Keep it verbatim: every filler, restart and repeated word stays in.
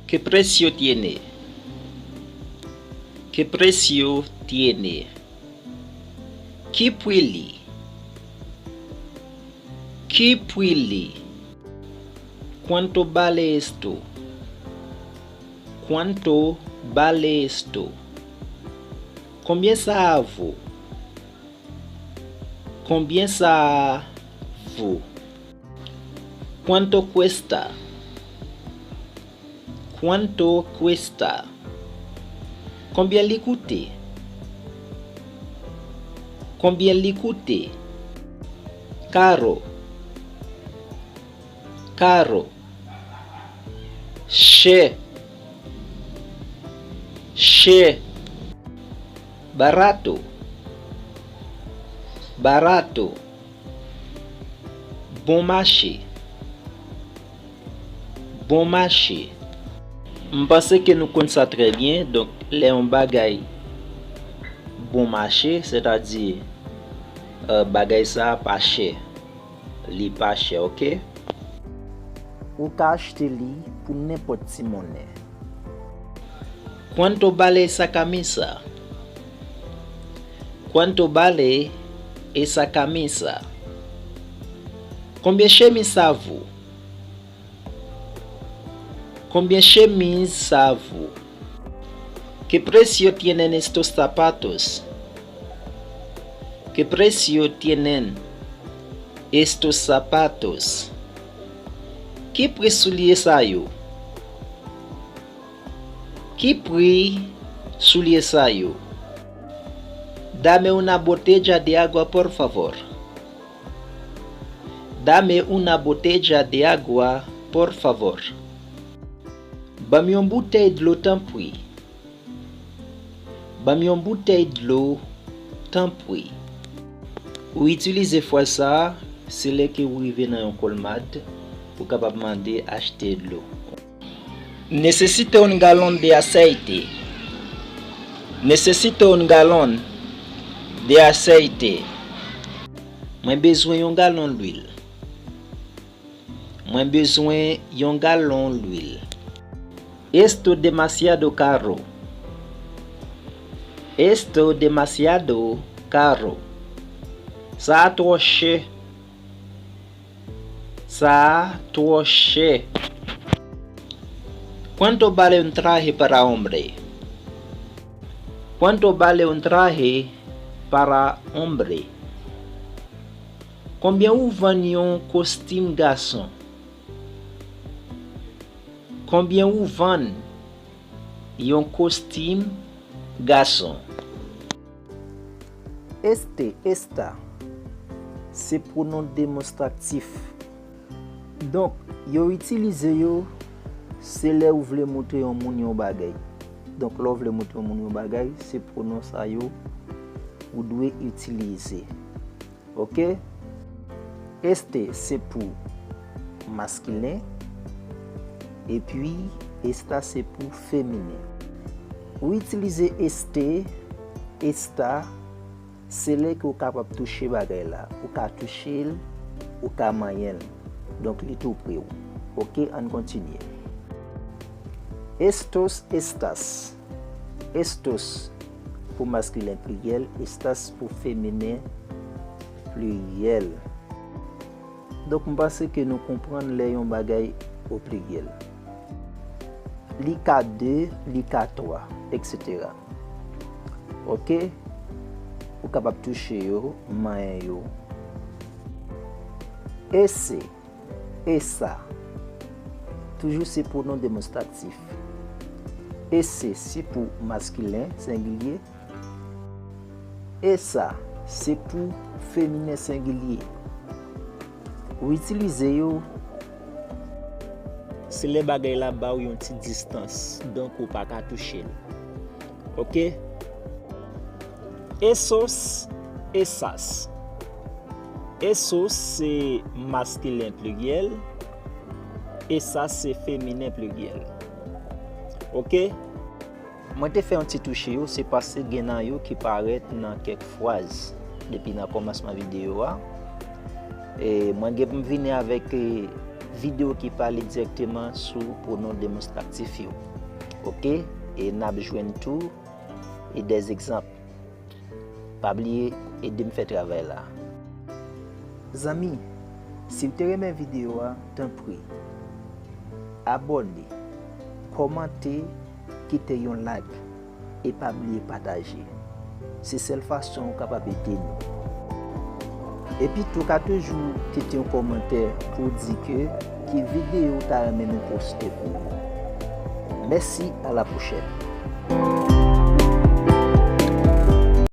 ¿Qué precio tiene? ¿Qué precio tiene? Ki pri li? Ki pri li? ¿Cuánto vale esto? ¿Cuánto vale esto? Konbyen sa a vo? Konbyen sa a vo? ¿Cuánto cuesta? ¿Cuánto cuesta? Konbyen li koute? Konbyen li koute? Caro. Caro. Chè. Chè. Barato. Barato. Bon mache. Bon mache. M panse ke nou konn sa trè byen. Donk, lè yon bagay bon mache, sètadi, euh, bagay sa a pa chè. Li pa chè, oke? Ou ka achte li pou nenpòt ti monnen. ¿Cuánto vale esa camisa? ¿Cuánto vale esa camisa? Konbyen chemiz sa vo? Konbyen chemiz sa vo? ¿Qué precio tienen estos zapatos? ¿Qué precio tienen estos zapatos? Ki pri soulye sa yo? Ki pri soulye sa yo? Dame una botella de agua, por favor. Dame una botella de agua, por favor. Ban m yon boutèy dlo, tanpri. Ban m yon boutèy dlo, tanpri. Ou itilize fraz sa a, se lè ke ou rive nan yon kolmad, ou kapab mande achte dlo. Necesito un galón de aceite. Necesito un galón de aceite. Mwen bezwen yon galon lwil. Mwen bezwen yon galon lwil. Esto demasiado caro. Esto demasiado caro. Sa a twò chè. Sa a twò chè. ¿Cuánto vale un traje para hombre? ¿Cuánto vale un traje para hombre? Konbyen ou vann yon kostim gason? Konbyen ou vann yon kostim gason? Este, esta, se pwonon demonstratif. Donk, yo itilize yo, se lè ou vle montre yon moun yon bagay. Donk, lè w vle montre yon moun yon bagay, se pwonon sa yo ou dwe itilize. Oke? Este se pou maskilen, epi esta se pou feminen. Ou itilize este, esta, se lè ke w kapab touche bagay la. Ou ka touche l, ou ka manyen l. Donk, li tou pre w. Oke, ann kontinye. Estos, estas. Estos pou maskilen pliryèl, estas pou feminen pliryèl. Donk, m panse ke nou konprann lè yon bagay o pliryèl. Li ka de, li ka twa, etsetera. Oke? Ou kapab touche yo, manyen yo. Ese, esa. Toujou se pwonon demonstratif. Ese, se pou maskilen, sengilye. Esa, se pou feminen, sengilye. Ou itilize yo, se lè bagay la ba w yon ti distans, donk ou pa ka touche l. Oke? Esos, esas. Esos se maskilen pliryèl, esas se feminen pliryèl. Oke? Mwen te fè yon ti touche yo, se paske gen nan yo ki parèt nan kèk fraz depi nan kòmansman videyo a. E mwen gen pou m vini avèk, e, videyo ki pale dirèkteman sou pwonon demonstratif yo. Oke? E n ap jwenn tou e dè egzanp. Pa bliye, ede m fè travay la. Zanmi, si w te renmen videyo a, tanpri, abòne, kòmante, kite yon like, e pa bliye pataje. Se sèl fason ou kapab ede nou. Epi tou, ka toujou kite yon kòmantè pou w di ke ki videyo ou ta renmen nou poste pou ou. Mèsi, a la pwochèn.